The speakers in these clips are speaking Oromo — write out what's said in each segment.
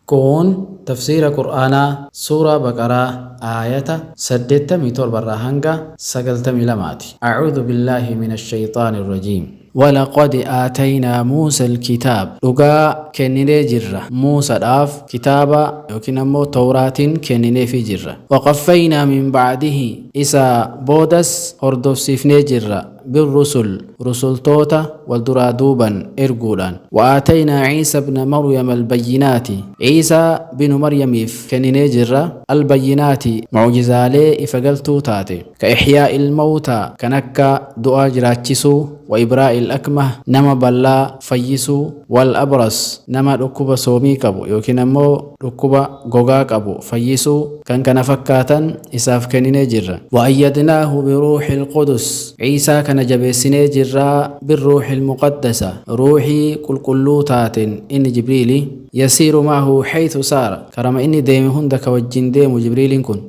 Kun tafsiira Qur'aanaa Suuraa Baqaraa aayata 87 irraa hanga 92ti. Acuudhu billaahi min ashayxaani irrajiim. ولقد آتينا موسى الكتاب dhugaa kenninee jirra Muusadhaaf kitaaba yookiin ammoo Tawraatiin kennineefii jirra. وقفينا من بعده isa boodas hordofsiifnee jirra بالرسل rusultoota wal duraa duuban erguudhaan. وآتينا عيسى ابن مريم البينات Ciisaa binu Maryamiif kenninee jirra البينات mucjizaalee ifa galtuu taate كإحياء الموتى kan akka du'aa jiraachisuu وإبراء الأكمه nama ballaa fayyisuu والأبرص nama dhukkuba soomii qabu yookiin ammoo dhukkuba gogaa qabu fayyisuu kan kana fakkaatan isaaf kenninee jirra. وأيدناه بروح القدس Ciisaa kana jabeessinee jirraa بالروح المقدسة ruuxii qulqulluu taateen inni Jibriili يسير معه حيث سار karama inni deeme hunda ka wajjin deemu Jibriiliin kun.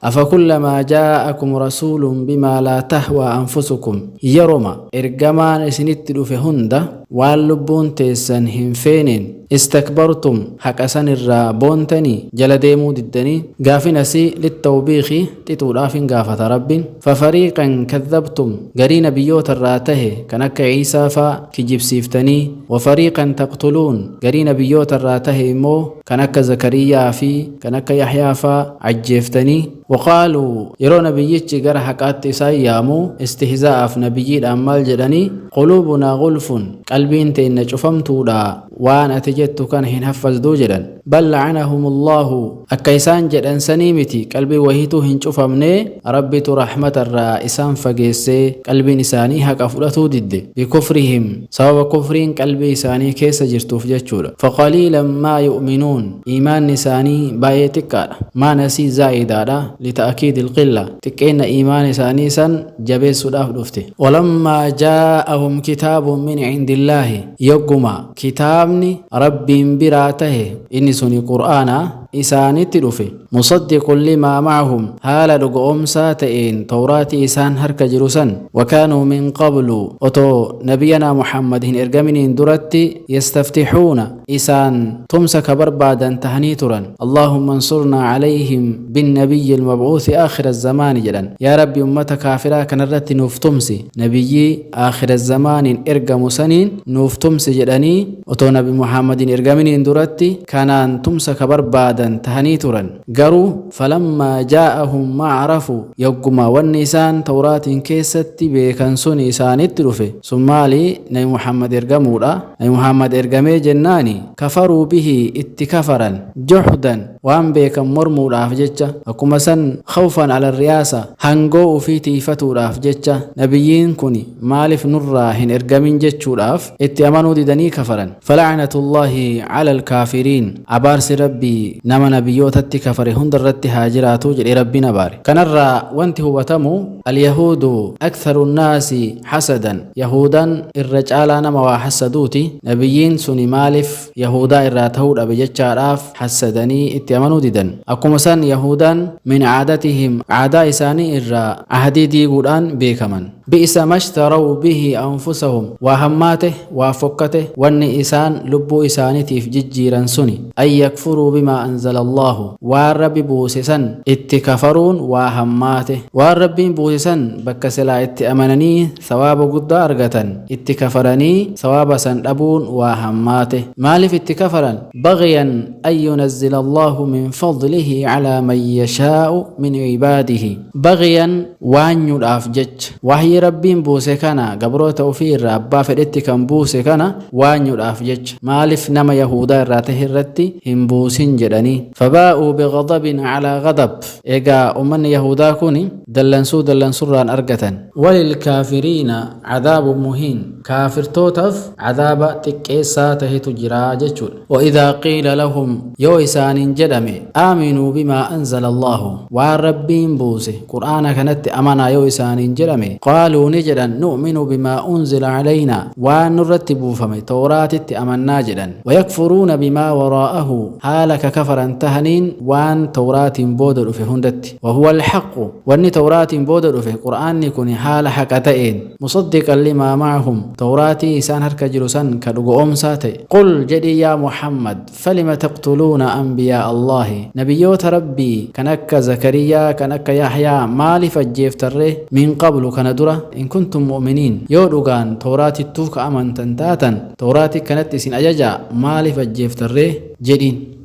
أفكلما جاءكم رسول بما لا تهوى أنفسكم yeroma ergamaan isinitti dhufe hunda waan lubbuun teessan hin feeneen استكبرتم haqa san irraa boontanii jala deemuu diddanii. Gaafin asii للتوبيخ xixuudhaaf hin gaafata Rabbiin. ففريقا كذبتم garii nabiyyoota irraa tahe kan akka Ciisaa faa kijibsiiftanii وفريقا تقتلون garii nabiyyoota irraa tahe immoo kan akka Zakariyaa fi kan akka Yaxyaa faa ajjeeftanii. وقالوا yeroo nabiyyichi gara haqaatti isaan yaamu istihzaa'aaf nabiyyiidhaan maal jedhanii? قلوبنا غلف qalbiin teenna cufamtuudha, waan ati jettu kana hin haffazduu jedhan. بل لعنهم الله akka isaan jedhan sanii miti, qalbii wahiituu hin cufamne, Rabbitu rahmata irraa isaan fageessee qalbiin isaanii haqa fudhatuu didde. بكفرهم sababa kufriin qalbii isaanii keessa jirtuuf jechuudha. فقليلا ما يؤمنون iimaanni isaanii baay'ee xiqqaadha. Maan asii zaa'idaadha لتأكيد القلة xiqqeenna iimaan isaanii san jabeessuudhaaf dhufte. ولما جاءهم كتاب من عند الله yogguma kitaabni Rabbiin biraa tahe, inni suni Qur'aana, isaanitti dhufe مصدق لما معهم haala dhugoomsaa ta'een Tawraatii isaan harka jiru san. وكانوا من قبل otoo nabiyyanaa Muhammad hin ergaminiin duratti يستفتحون isaan tumsa ka barbaadan tahanii turan. اللهم انصرنا عليهم بالنبي المبعوث آخر الزمان jedhan. Yaa Rabbi, ummata kaafiraa kanarratti nuuf tumsi, nabiyyii aakhira zamaaniin ergamu saniin nuuf tumsi jedhanii otoo Nabi Muhammad hin ergaminiin duratti kanaan tumsa ka barbaadan tahanii turan. Garuu فلما جاءهم ما عرفوا yogguma wanni isaan Tawraatiin keessatti beekan sun isaanitti dhufe sun maali? Nabi Muhammad ergamuudha. Nabi Muhammad ergamee jennaani كفروا به itti kafaran جحودا waan beekan mormuudhaaf jecha, akkuma san خوفا على الرياسة hangoo ufii tiifatuudhaaf jecha, nabiyyiin kun maaliif nurraa hin ergamin jechuudhaaf itti amanuu didanii kafaran. فلعنة الله على الكافرين abaarsi Rabbii nama nabiyyootatti kafare hundarratti haa jiraatu jedhee Rabbiin abaare. Kanarraa wanti hubatamu اليهود أكثر الناس حسدا yahudan irra caalaa nama waa hassaduuti. Nabiyyiin suni maaliif yahudaa irraa ta'uu dhabe jechaadhaaf hassadanii itti amanuu didan. Akkuma san yahudan من عادتهم aadaa isaanii irraa ahdii diiguudhaan beekaman. بئس ما اشتروا به أنفسهم waa hammaate, waa fokkate wanni isaan lubbuu isaaniitiif jijjiiran suni. أن يكفروا بما أنزل الله waan Rabbi buuse san itti kafaruun waa hammaate. Waan Rabbiin buuse san bakka silaa itti amananii sawaaba guddaa argatan itti kafaranii sawaaba san dhabuun waa hammaate. Maaliif itti kafaran? بغيا أن ينزل الله من فضله على من يشاء من عباده بغيا waanyuudhaaf jecha wahyi Rabbiin buuse kana gabroota ofii irraa abbaa fedhetti kan buuse kana waanyuudhaaf jecha maaliif nama yahudaa irraa tahe irratti hin buusin jedhanii. فباءوا بغضب على غضب egaa ummanni yahudaa kun dallansuu dallansurraan argatan. وللكافرين عذاب مهين kaafirtootaaf cadaaba xiqqeessaa tahetu jira jechuudha. وإذا قيل لهم yoo isaaniin jedhan jedhame, Aaminuu bimaa anzala Allaahu, waan Rabbiin buuse, Qur'aana kanatti amanaa yoo isaaniin jedhame, qaaluu ni jedhan, nu'minu bimaa unzila calaynaa, waan nurratti buufame, Towraatitti amannaa jedhan. Wayakfuruuna bimaa waraa'ahu, haala ka kafaran tahaniin waan Towraatiin booda dhufe hundatti. Wahuwa alhaqqu, wanni Towraatiin booda dhufe, Qur'aanni kuni haala haqa ta'een. Musaddiqan limaa ma'ahum, Towraatii isaan harka jiru san ka dhugo'oomsaa ta'e. Qul, jedhi yaa Muhammad, falima taqtuluuna anbiyaa'a Allaahi, nabiyyoota Rabbii kan akka Zakariyaa, kan akka Yahyaa maaliif ajjeeftan ree? Min qablu, kana dura, in kuntum mu'miniin, yoo dhugaan Towraatittuu ka amantan taatan, Towraatii kanatti isin ajajaa maaliif ajjeeftan ree? jedhiin.